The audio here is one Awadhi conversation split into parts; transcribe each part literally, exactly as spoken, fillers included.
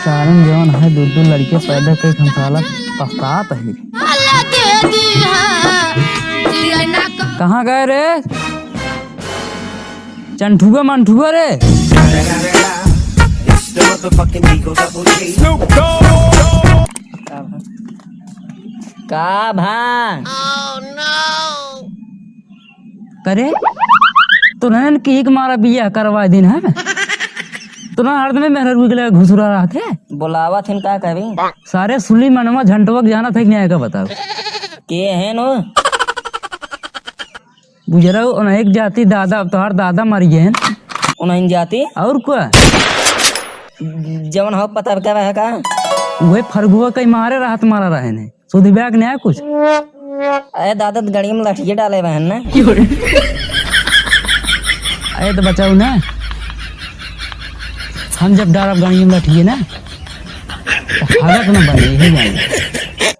सालन जवन है, दू दू लड़के पैदा करके हम साला पछतात है। कहाँ गए रे? चंठुआ मंठुआ रे। का भा? करे, तोहन के एक मारा बियाह करवा दिन है। तोहन हरदम मेहरारू के लगे घुसुरा रहत है। बोलावत हन का करी? सारे सुली मनवा झंटवा के जानत है कि नहीं, का बताओ? के है नो? बुजरऊ, उन्हें एक जाति दादा, अब तोहार दादा मर गए हैं। उन्हें जाति? और का? जवन हो पता क्या रहे का? वही फरगुआ कई मारे रहत मारा रहे ने। सुधि ब्याग न्याय कुछ? अरे दादा, तो गड़िया में लठिए डाले बहन ना। अरे तो बचाऊ ना, हम जब डालब गड़िया में लठिए ना, तो हालत ना बने, यही जाने।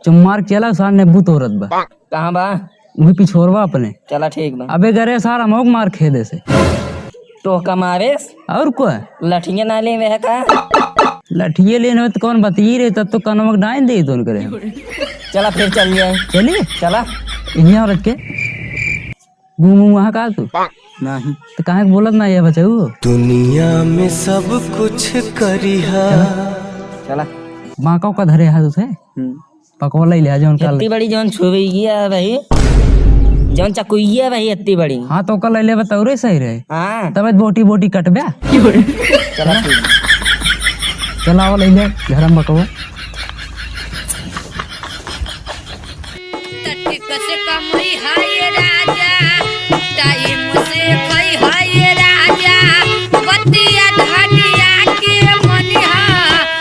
जो मार के चला, सार ने बूत औरत बा। कहाँ बा? वही पिछोरवा अपने। चला ठीक बा। अबे गरे सार, हम ओक मार खेदे से। तो का मारे? और को? लठिया ना लेवे है का? लठिए लेने में तो कौन बतिये रे, तब तो कनवा के डाइन दे दोन करे। चला फिर चल जाए। चली? चला। इहाँ रख के। घूमू वहाँ का तू? नहीं। तो काहे के बोलत ना ये बचाऊ? दुनिया में सब कुछ करिहा। चला। बाँका का धरे हाथ उसे? हम्म। पकवा ले लिया जौन कल। इतनी बड़ी जौन छुइया भाई, जौन चकुइया भाई इतनी बड़ी। हाँ, तो कल ले लेबे तौरे सही रहे। हाँ। तब बोटी बोटी कटबे। चला ठीक। चला, वो ले ले, घर में पकवा। तटिक से कमई है राजा, टाइम से खई है राजा, बतिया धनिया के मनिहा।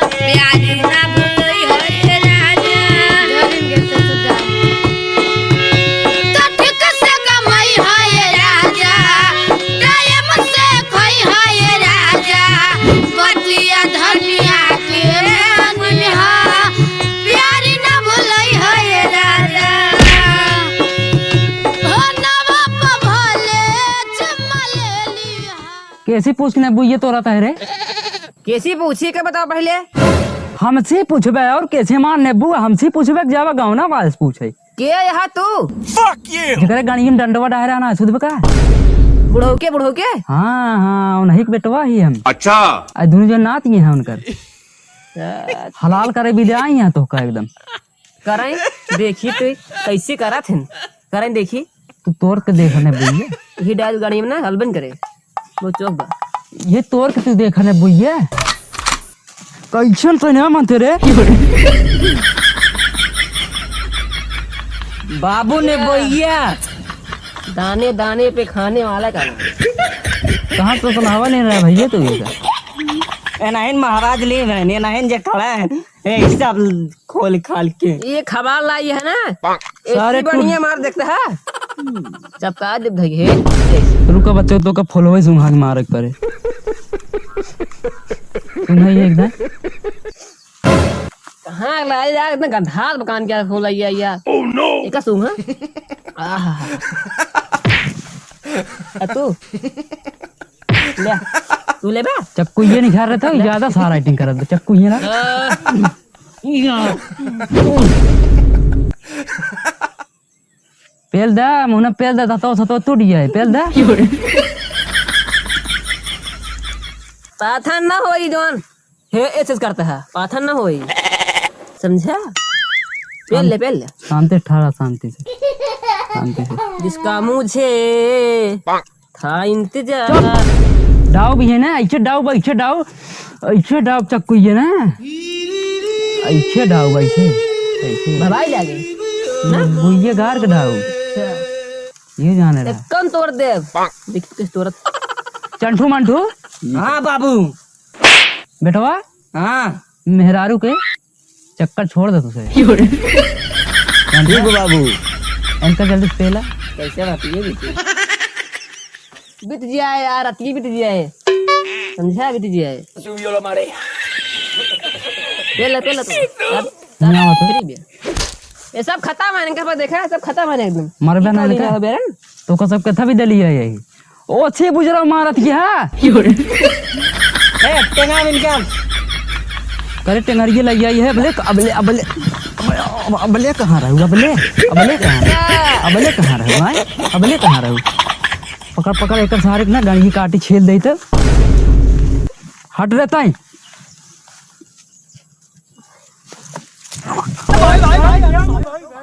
प्यारी ना भूलई है राजा। तो ठीक से कमाई है राजा, टाइम से खोई है राजा, बतिया धनिया के मनिहा, प्यारी ना भूलई है राजा। हो नवा प भले चुम्मा ले लिहा। कैसी पूछ ने बुइये तोरा तहरे? कैसी पूछी के बताओ पहले। हमसे पूछबे और कैसे मान नेबू, हमसे पूछबे कि जावा गाँव ना वाले से पूछे। के यहाँ तू? Fuck you! जेकरे गाड़ी में डंडवा डाहरा ना सुधबे का? बुढ़ऊ के, बुढ़ऊ के? हाँ, हाँ, उन्हीं के बेटवा ही हम। अच्छा। आ दोनों जन नात ये हैं उनकर। अच्छा। हलाल करे भी ले आई हैं तो का एकदम। कराई, देखी तो कैसे करत हन। कराई देखी। तू तोर के देख ने बुइया। ये डाल गाड़ी में ना हलबन करे। वो चौक बा। ये तोर के तू देख ने बुइया। कैसन तो ना मानते रे। बाबू ने बुइया। दाने दाने पे खाने वाला का नाम। कहाँ तो सुनावा नहीं रहा भैया तू ये का? ए नाहिन महाराज ले हैं, ये नाहिन जे खड़ा है। ए, सब खोल खाल के। ये खबार लाई है ना? सारे ऐसी बढ़िया कुल- मार देखता है। चपका दे भाई, हे। रुको बच्चों, तो का फॉलोअर्स उन्हान मारक पड़े। सुनाइए एकदम। कहाँ लाई जा, इतना गंधार दुकान क्या खोला ये, या? Oh no! एका सूंघा? आहा। आ तू? ले, तू लेबा? चक्कू ये नहीं खा रहे थे, ज्यादा सारा एक्टिंग करत बा। चक्कू ये ना। पेल दा, मुन्ना पेल दा, तो, तो, तो टूट गया है, पेल दा। पाथन ना होई जौन। हे, ऐसे करता है, पाथन ना होई। समझा? पेल ले, पेल ले। शांति से ठहरा, शांति से। शांति से। जिसका मुझे था इंतजार। डाव भी है ना, ऐसे डाव, ऐसे डाव, ऐसे डाव चक्कू ये ना, ऐसे डाव, ऐसे, ऐसे। भवाई लागे। ना? बुइये गार के डाव। अच्छा। ये जाने रहा। कौन तोड़ दे? देख तू कैसे तोड़त। चंठू मंठू। हाँ बाबू। बेटवा। हाँ। मेहरारू के चक्कर छोड़ दे तुझे। ठीक हो बाबू। इनका जल्दी से पेला। कैसे बात ये बीती? बीत जाए यार, अतली बीत जाए। समझा, बीत जाए। तू योलो मारे। पेला, पेला तू। अब ना हो तो। फ्री भी है। ये सब खत्म है, इनके पास देखा है, सब खत्म है एकदम। मरबे ना निकल। तो का सब कथा भी दली है यही। ओ छे बुजरा मारत की हा। ए, टेंगा मिल गया। करे टेंगरिये लइ आई है, अबले, अबले, अबले, अबले कहाँ रहू? अबले, अबले कहाँ रहू? अबले कहाँ रहू? आय? अबले कहाँ रहू? पकड़, पकड़, एकर सारे के ना डंडी काटी छेद देई त। हट रे तई।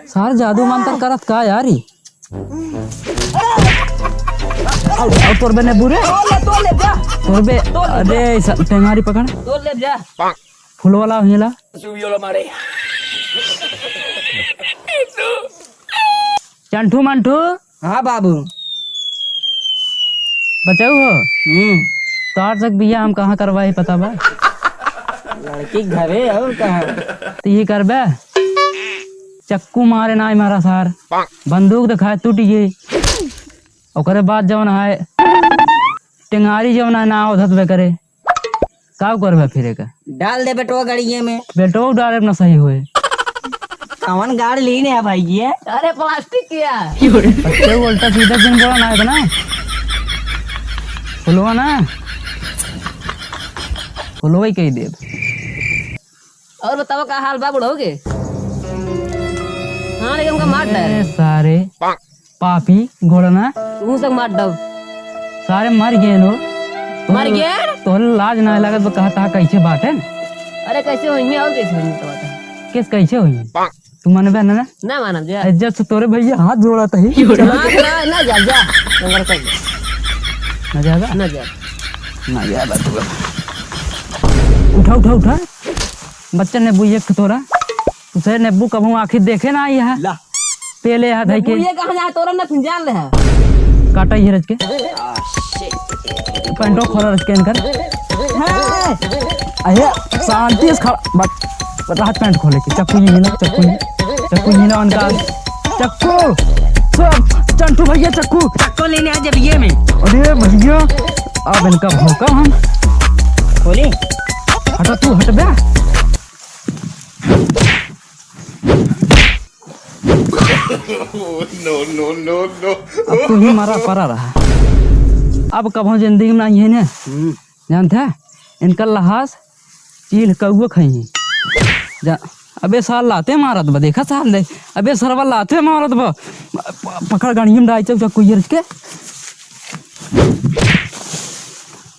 सार जादू मंतर करत का यार ई? और, और तोरबे ने बुरे? तोड़ ले, तोड़ ले, जा। तोरबे, तोड़ ले, अरे, जा। सा-, टेंगारी पकड़। तोड़ ले, जा। फुलवा लाव हियाँ ला। चंठू मंठू। हाँ बाबू। बचाऊ हो? हम्म। तोहार तक बिया हम कहाँ करवाई पता बा? लड़की घरे और कहाँ? तो ये करबे? चक्कू मारे नाई मारा सार। बंदूक दिखाए टूट गई। ओकरे बाद जौन है, टेंगारी जौन है ना उधत बे करे। का करबे फिर एका? डाल दे बेटवा गड़िए में। बेटवा डाले ना सही होए। कौन गाड़ ली ने है भाई ये? अरे प्लास्टिक किया। बच्चे उल्टा सीधा जिन बोला ना है ना। फुलवा ना। फुलवा ही कही देब। और बताओ का हाल बा बुढ़ऊ के? हाँ, लेकिन हमका मार डाल। ए, सारे पापी गोड़ना। तू सब मार डाल। सारे मर गए लो। मर गए? तोहरे लाज ना लागत बा, कहा ता कैसे बाटे? अरे कैसे होइए और कैसे होइए तो बता। किस कैसे होइए? तू मनबे ना, ना? ना मानब जा। इज्जत से तोरे भैया हाथ जोड़ा तही। ना, ना, ना जा, जा। नंबर कर दे। ना जाबे? ना जा। ना जाबे तू। उठा, उठा, उठा। बच्चा नींबू एक ठो तोरा। तुसे नींबू कभू आँखी देखे ना आई है। ला। पेले है धई के। नींबू ये कहाँ जा तोरा ना फिर जान ले है। काटा ये रच के। पैंटो खोला रच के इनकर। हाँ। अहे, शांति से खड़ा, बस, बस हाथ पैंट खोले के, चक्कू ये ना, चक्कू ये, चक्कू ये ना उनका, चक्कू, सब, चंटू भैया चक्कू। चक्कू लेने आ जब ये में। अरे भैया, अब इनका भौंका हम। खोले। हटा तू, हट बे। No, no, no, no। अब तू ही मारा परा रहा। अब कभो जिंदगी में ना ये ने। हम्म। जानत है? इनका लहास चील कौआ खाई। जा, अबे सार लाते मारत बा, देखा सार ले। अबे सरवा लाते मारत बा। प-, पकड़ गणियम डाई चौक चौक कुइयर के।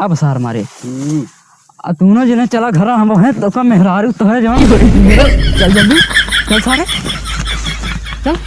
अब सार मारे। हम्म। आ तूनो जने चला घरा, हम हैं तो का मेहरारू तो है जवान। चल जल्दी, चल सारे, चल।